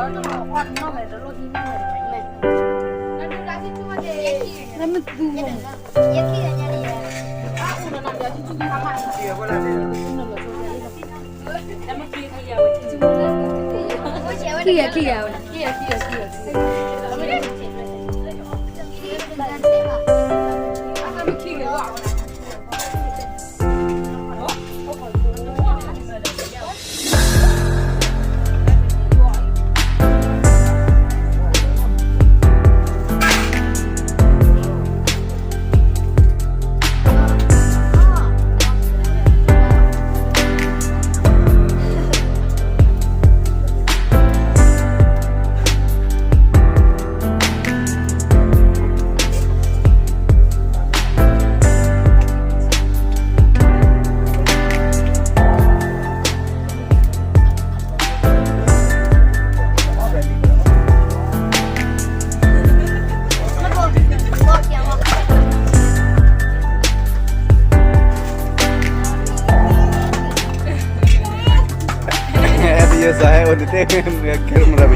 ခံဂၤ ခံဂၤဝဲ Esa es un tema que me la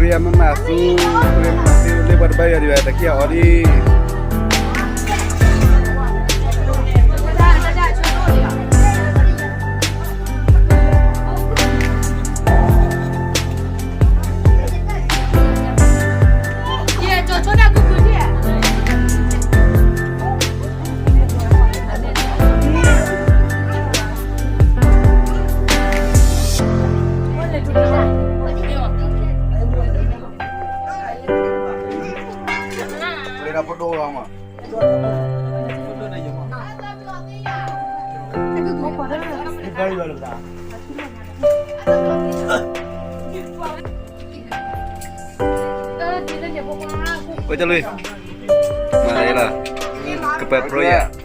Korea မ့ၢ်မၤသူ, Korea မ့ၢ်မၤသူ လၢပှၤတဘၣ်ယွၤဒံးဘၣ် တၢ်ခံဂၤအီၤဒံး. ဝဲတလီၤ, မၤလၢလီၤ, ကပၢၤပြိယၤ,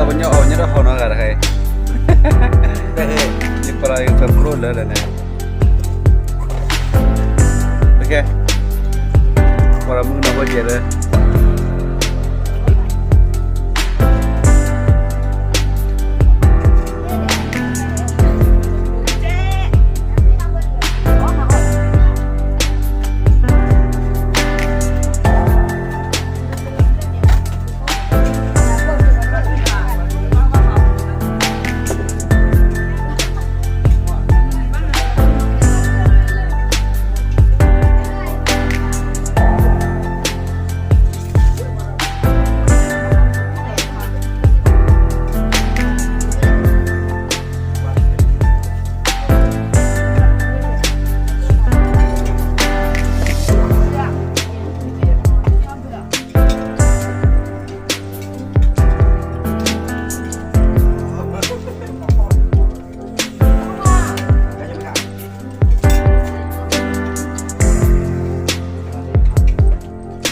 ပညီအီၣ်ညီတဟီၣ်နီတဂၤတခါအံၤ, ယပလီၤကပၢၤပြိလၢလၢန့ၣ်, ပှၤမုၣ်ကနီၤဖိကဲးလၢ န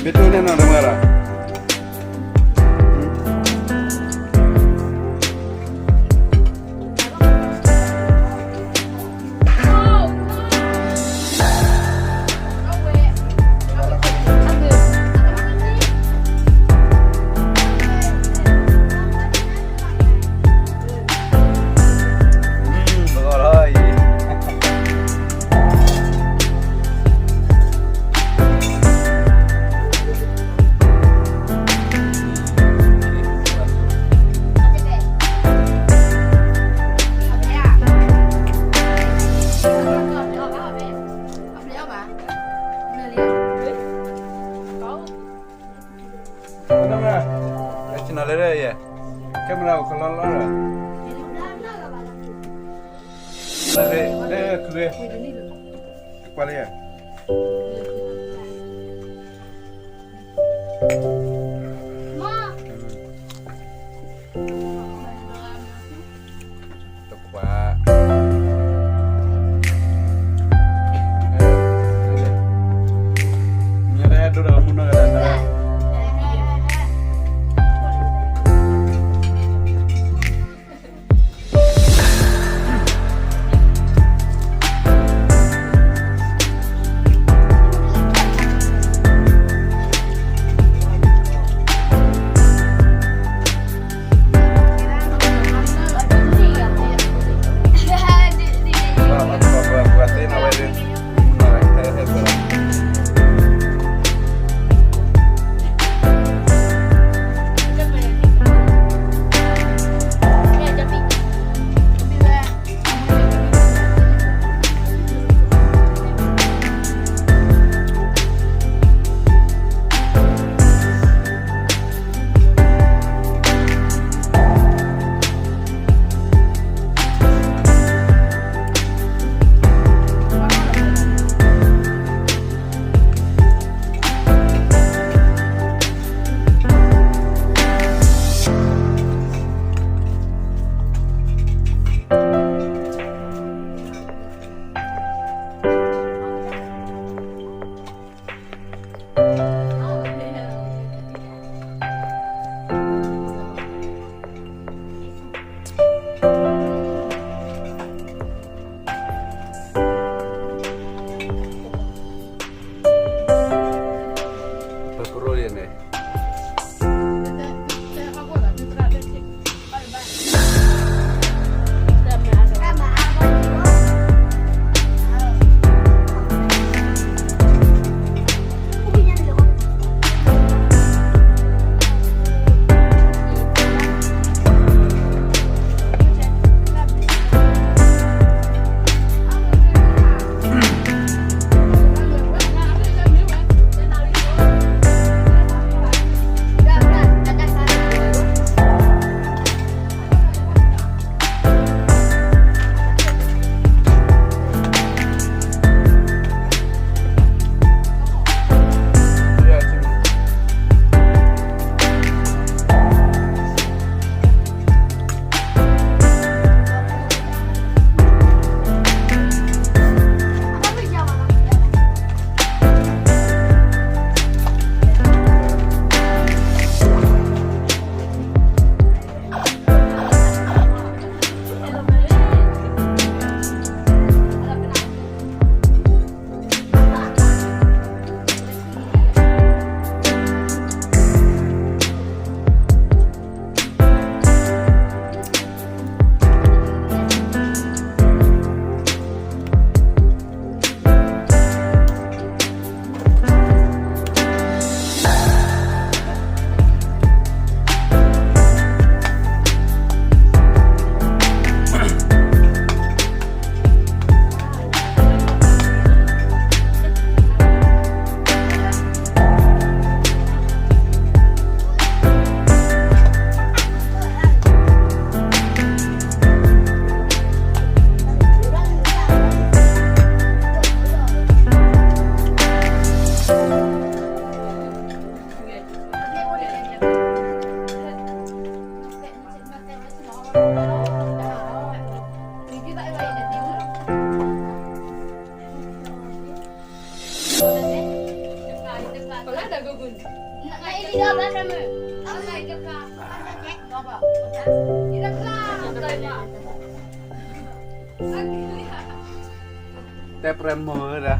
မ့ၢ်တိၢ်န့ၢ်နီၢ်တမုၢ်လီၤ. တခွါ, မ့ၢ်တဟဲဒိတၢ်မူနီၢ်ဂၤဒၣ်, တဲပြဲမိၢ်ဒီး ပှဲၤ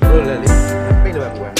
ပှဲၤလၢာ်လံ, ပ့ၢ်လၢၤဘၣ်ပှဲၤ,